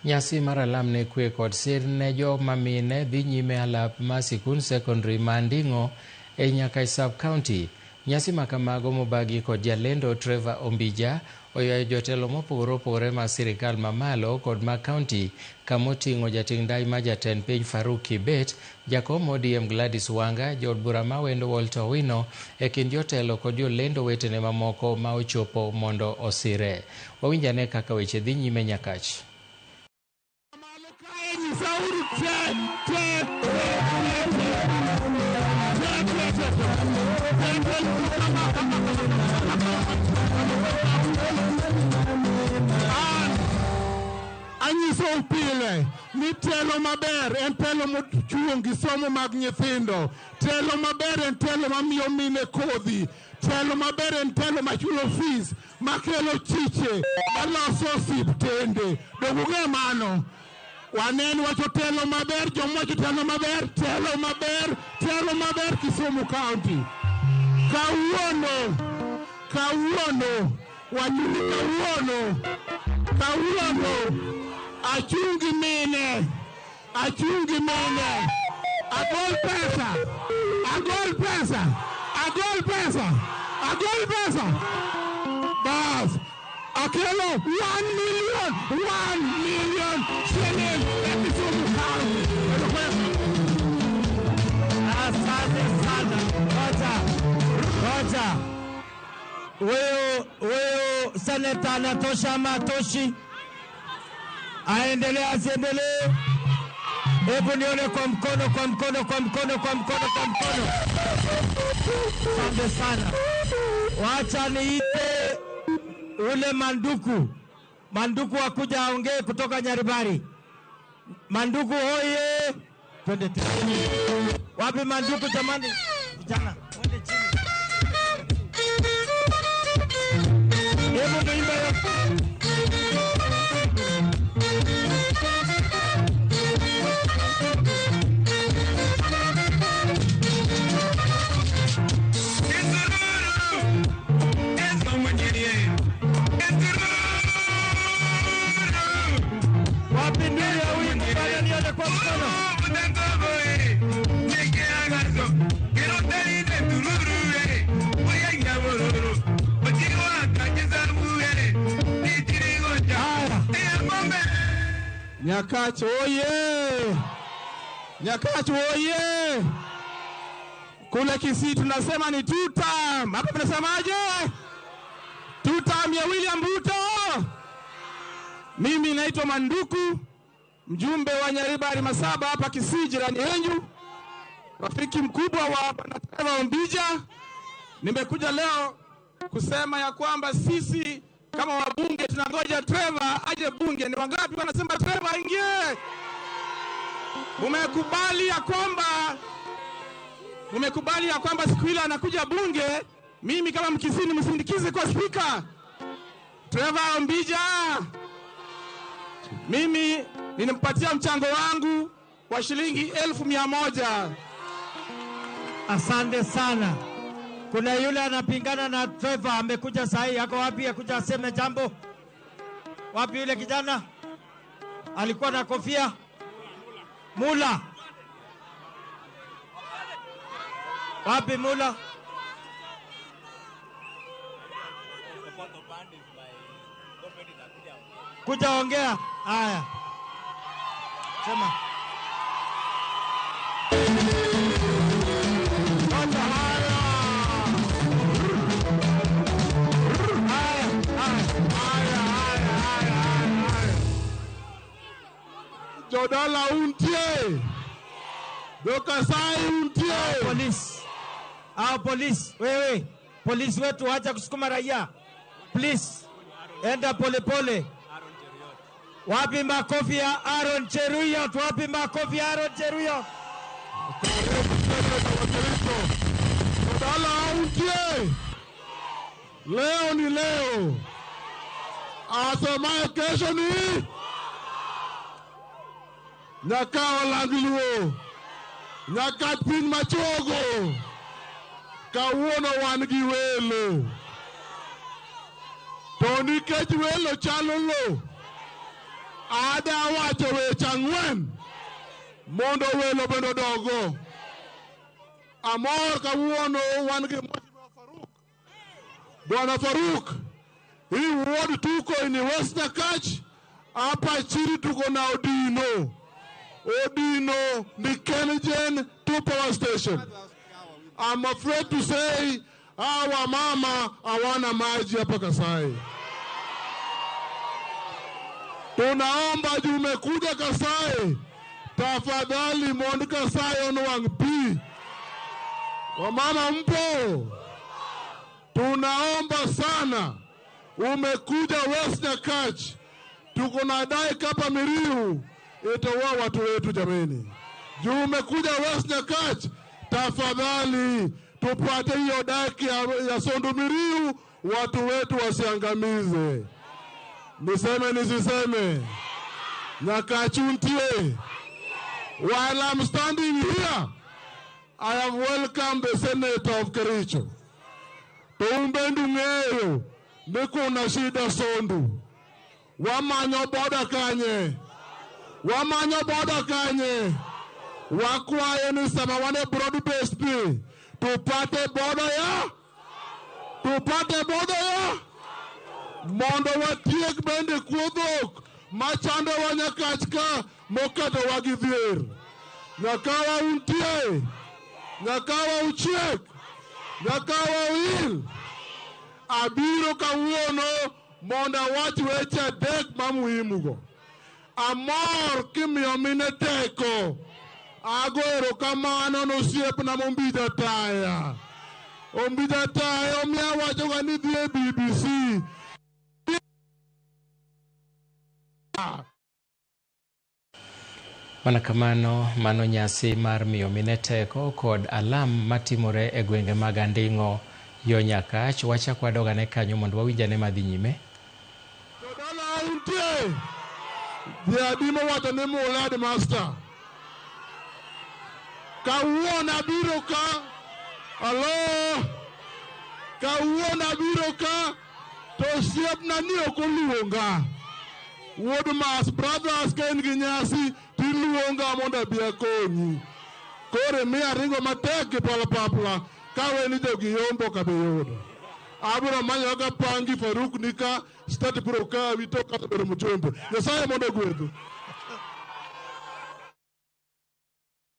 Nyasi mar alam ne kwe kod sir ne joma mine dhi nyime alap ma sikund secondary ma Nding'o e Nyakach Sub-County. Nyasi makamago mobagi kod jalendo Trevor Ombija oywayo jotelo mopogore opogore mag sirikal mamalo kod mag county kamoting'o jating' ndai ma jatend piny Farouk Kibet, jakom ODM Gladys Wanga, jood bura ma Wendo Walter Owino e kind jotelo kod jolendo wetene mamoko ma ochopo mondo osire. Wawinj ane kaka weche dhi nyime Nyakach. Anyisou pile ni telo maber en telo mochung' gi somo mag nyithindo. Telo maber en telo mamiyo mine kodhi. Telo maber en telo machulo fees, makelo chiche, maloso osiptende. Donge ung'e mano? Wanen wacho telo maber, joma wacho telo maber, telo maber, telo maber Kisumu County. Kawuono, kawuono, wanyuni kawuono, kawuono, achung' gi mine, achung' gi mine, agol pesa, agol pesa, agol pesa, agol pesa. Bas, akelo 1 million, 1 million shilling e Kisumu County. Asante sana. Ngoja, ngoja. Huyu seneta anatosha ama atoshi? Aendelee asiendelee? Hebu nione kwa mkono, kwa mkono, kwa mkono, kwa mkono, kwa mkono. Asante sana. Wacha niite ule Manduku. Manduku akuja aongee kutoka Nyaribari. Manduku hoye! Twende chini. Wapi Manduku jamani? Vijana, twende chini. Hebu tuimbe hiyo. Wapi nduru ya wimbo pale nione kwa mkono. Haya. Nyakach oye! Nyakach oye! Kule Kisii tunasema ni two term. Hapa tunasemaje? Two term ya William Ruto. Mimi naitwa Manduku, mjumbe wa Nyaribari Masaba hapa Kisii, jirani yenu, rafiki mkubwa wa Bwana Trevor Ombija. Nimekuja leo kusema ya kwamba sisi kama wabunge tunangoja Trevor aje bunge. Ni wangapi wanasema Trevor aingie? Mumekubali ya kwamba siku ile anakuja bunge, mimi kama Mkisii nimsindikize kwa spika Trevor Ombija. Mimi ninampatia mchango wangu wa shilingi 100,000. Asante sana. Kuna yule anapingana na Trevor amekuja sahi, ako wapi? Akuja aseme jambo. Wapi yule kijana? Alikuwa na kofia. Mula. Wapi Mula? Kuja ongea. Haya. Sema. Ngoja. Haya, haya. Haya, haya, haya, haya. Jodala untie. Dokasai untie. Polisi. Hao polisi, wewe, polisi wetu acha kusukuma raia. Please. Enda polepole. Wapi makofi ya Aaron Cheruiyot? Wapi makofi ya Aaron Cheruiyot? Jodala untie. Leo ni leo. Asemaye kesho ni Nyakawa Langluo. Nyakach piny machogo. Kawuono wan gi welo. To nikech welo chalo lo. Ada wacho weche ang'wen mondo welo bende odogo. Amor kawuono wan gi Mheshimiwa Faruk. Bwana Faruk, hii ward tuko ni West Nyakach, hapa chini tuko na Odino. Odino ni Kengen 2 power station. I'm afraid to say hawa mama hawana maji hapa Kasai. Tunaomba juu umekuja Kasai, tafadhali mond Kasai onwang' pi. Wamama mpo? Tunaomba sana, umekuja West Nyakach, tuko na dike hapa Miriu, itaua watu wetu jameni. Juu umekuja West Nyakach, tafadhali tupate hiyo dike ya Sondu Miriu, watu wetu wasiangamize. Niseme nisiseme? Nyakachuntie. While I'm standing here, I have welcomed the Senator of Kericho. To umbendu ng'eyo ni kuna shida Sondu. Wamanyo boda kanye. Wamanyo boda kanye. Wakwayo ni sama wane broad based ni. Tupate boda ya. Tupate boda ya. Mondo watiek bende kuodhok machandowa Nyakach ka moketowa gi dhier. Nyakawa untie. Nyakawa uchiek. Nyakawa uil. Abiro kawuono mondo awach weche adek ma muhimu go. Amor kimiyo mine teko. Ago erokamano ne osiepna Mombija Taya. Ombija Taya omiyo awachoga ni dhi e BBC. Mana kamano, mano nyasi mar miyo mine teko kod alam matimore e gwenge mag Anding'o yo Nyakach. Wachak wadogane kanyo mondo wawinj ane madhi nyime. Jodala untie. Dhi adi mowacho ni mula headmaster. Kawuono abiro ka. Alo. Kawuono abiro ka. To osiepna ni ok oluonga. Wuod Mas Brothers ka in gi nyasi tiluonga mondo abi akonyi. Koro imiya ringo matek gi palapapla kawe ni jogi yombo ok abi yudo. Abiro manyo kaka pangi Faruk nika state biro kawi to kata bedo mjumbe. Nyasaye mondo ogwedhu.